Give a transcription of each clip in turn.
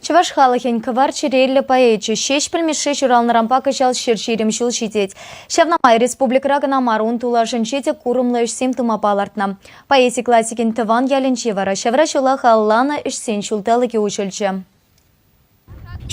Чӑваш халӑхӗн кӑвар чӗреллӗ поэчӗ Ҫеҫпӗл Мишши ҫуралнӑранпа кӑҫал 120 ҫул ҫитет. Ҫавна май республикӑра кӑна мар, ун тулашӗнче те курӑмлӑ ӗҫсем тума палӑртнӑ. Поэзи классикӗн тӑван ялӗнче вара ҫавра ҫула халалланӑ ӗҫсен ҫулталӑкӗ уҫӑлчӗ.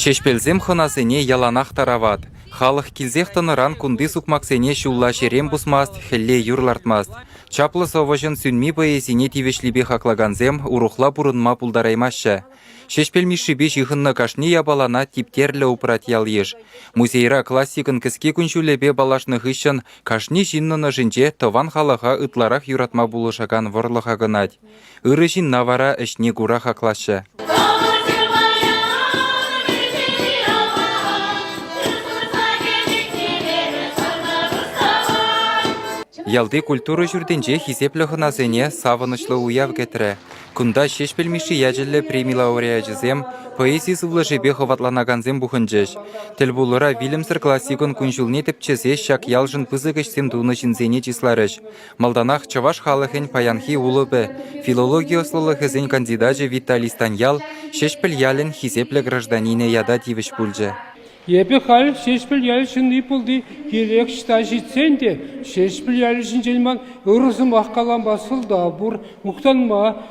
Ҫеҫпӗлсем хӑнасене яланах тарават. Халӑх килсех тӑнӑран кунти сукмаксене ҫулла ҫерем пусмасть, хӗлле юр лартмасть. Чаплӑ сӑвӑҫӑн сӳнми поэзине тивӗҫлипе хаклакансем урӑхла пурӑнма пултараймаҫҫӗ. Ҫеҫпӗл Мишшипе ҫыхӑннӑ кашни япалана типтерлӗ упрать ял-йыш. Музейра классикӑн кӗске кун-ҫулӗпе паллашнӑ хыҫҫӑн кашни ҫыннӑн ӑшӗнче тӑван халӑха ытларах юратма пулӑшакан вӑрлӑх акӑнать. Ырӑ ҫынна вара ӗҫне кура хаклаҫҫӗ. Ялти культура ҫуртӗнче хисеплӗ хӑнасене савӑнӑҫлӑ уяв кӗтрӗ. Кунта Ҫеҫпӗл Мишши ячӗллӗ преми лауреачӗсем, поэзи сывлӑшӗпе хӑватланакансем пухӑнчӗҫ. Тӗлпулура вилӗмсӗр классикӑн кун-ҫулне тӗпчесе ҫак ялшӑн пысӑк ӗҫсем тунӑ ҫынсене чысларӗҫ. Малтанах чӑваш халӑхӗн паянхи улӑпӗ, филологи ӑслӑлӑхӗсен кандидачӗ Виталий Станьял Ҫеҫпӗл ялӗн хисеплӗ гражданинӗ ята тивӗҫ пулчӗ. Эпӗ халь Ҫеҫпӗл ялӗ ҫынни пулни кирек ӑҫта ҫитсен те Ҫеҫпӗл ялӗ ҫинчен ман ырӑ сӑмах калама сӑлтав пур, мухтанма,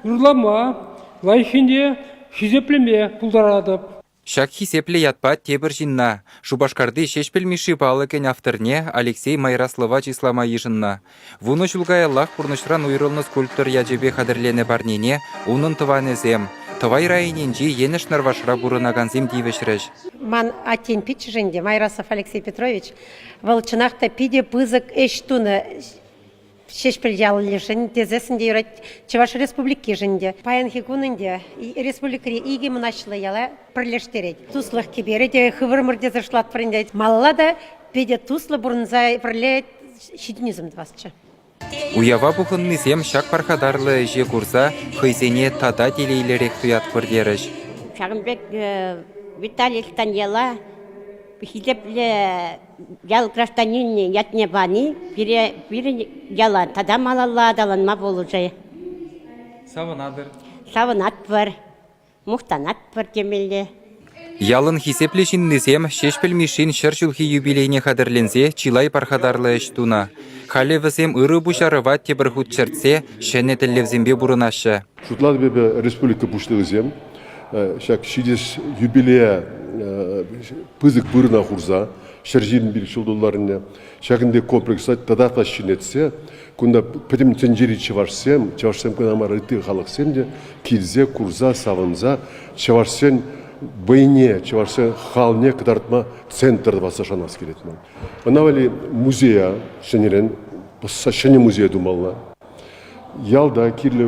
ырлама, лайӑххине хисеплеме пултаратӑп. Ҫак хисеплӗ ятпа тепӗр ҫынна, Шупашкарти Ҫеҫпӗл Мишши палӑкӗн авторне Алексей Майраслова чыслама йышӑннӑ. Вунӑ ҫул каяллах пурнӑҫран уйрӑлнӑ скульптор ячӗпе хатӗрленӗ парнене унӑн тӑванӗсем, Тӑвай районӗнчи Енӗш Нӑрвашра пурӑнакансем тивӗҫрӗҫ. Ман аттен пиччӗшӗ ӗнтӗ, Майрасов Алексей Петрович, вӑл чӑнах та питӗ пысӑк ӗҫ тунӑ Ҫеҫпӗл ялӗшӗн тесессӗн те юрать, Чӑваш Республикишӗн те. Паянхи кун ӗнтӗ республикӑри икӗ мӑнаҫлӑ яла пӗрлештерет. Туслӑх кӗперӗ те хыврӑмӑр тесе шутлатпӑр ӗнтӗ. Малалла та питӗ туслӑ пурӑнса пӗрле ҫитӗнӳсем тӑвасчӗ. Уява пухӑннисем ҫак пархатарлӑ ӗҫе курса хӑйсене тата телейлӗрех туятпӑр терӗҫ. Ҫакӑн пек Виталий Станьяла хисеплӗ ял гражданинӗ ятне пани пире пирӗн яла тата малалла аталанма пулӑшӗ. Савӑнатӑр. Савӑнатпӑр, мухтанатпӑр темелле. Ялӑн хисеплӗ ҫыннисем Ҫеҫпӗл Мишшин 100 ҫулхи юбилейне хатӗрленсе чылай пархатарлӑ ӗҫ тунӑ. Халӗ вӗсем ырӑ пуҫарӑва тепӗр хут чӗртсе ҫӗнӗ тӗллевсемпе пурӑнаҫҫӗ. Шутлатӑп эпӗ республика пуҫлӑхӗсем ҫак ҫитес юбилея пысӑк вырӑна хурса 125 ҫул тултарнине ҫакӑн пек комплекса тата та ҫӗнетсе кунта пӗтӗм тӗнчери чӑвашсем, чӑвашсем кӑна мар, ытти халӑхсем те килсе курса савӑнса чӑвашсен вӑйне, чӑвашсен халне кӑтартма центр тӑвасса шанас килет ман. Ӑна валли музея ҫӗнӗрен пӑсса ҫӗнӗ музей тумалла. Ялта кирлӗ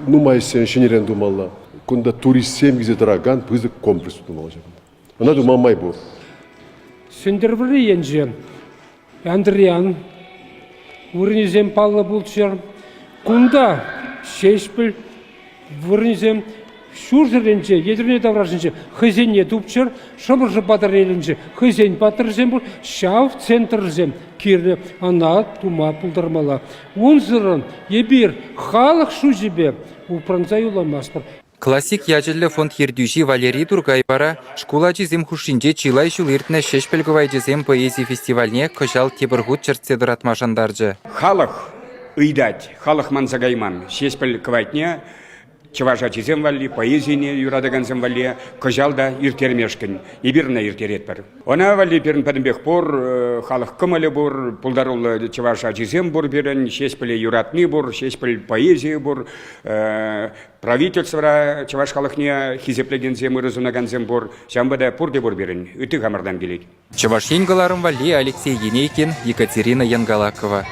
нумай ӗҫсен ҫӗнӗрен тумалла. Кунта туристсем килсе тӑракан пысӑк комплекс тумалла ҫакӑнта. Ӑна тума май пур. Сӗнтӗрвӑрри енче Андриян вырӑнӗсем паллӑ пулччӑр. Кунта Ҫеҫпӗл вырӑнӗсем ҫурҫӗрӗнче, Етӗрне таврашӗнче хӑйсенне тупчӑр, Шӑмӑршӑ Патӑрьелӗнче хӑйсен паттӑрӗсем пур, ҫав центрсем кирлӗ, ӑна тума пултармалла. Унсӑрӑн эпир халӑх шучӗпе упранса юлаймастпӑр. Классик ячӗллӗ фонд ертӳҫи Валерий Туркай вара шкул ачисем хушшинче чылай ҫул иртнӗ Ҫеҫпӗл кӑвайчӗсем поэзи фестивальне кӑҫал тепӗр хут чӗртсе тӑратма шантарчӗ. Халӑх ыйтать, халӑх манса кайман. Ҫеҫпӗл кӑвайтне чӑваш ачисем валли, поэзине юратакансем валли кӑҫал та ирттермешкӗн эпир ӑна ирттеретпӗр. Ӑна валли пирӗн пӗтӗмпех пур, халӑх кӑмӑлӗ пур, пултаруллӑ чӑваш ачисем пур пирӗн, Ҫеҫпӗле юратни пур, Ҫеҫпӗл поэзийӗ пур, Правительствӑра чӑваш халӑхне хисеплекенсем, ырӑ сунакансем пур. Ҫавӑнпа та пурте пур пирӗн. Ытти хамӑртан килет. Чӑваш Ен кӑларӑм валли Алексей Енейкин, Екатерина Янгалакова.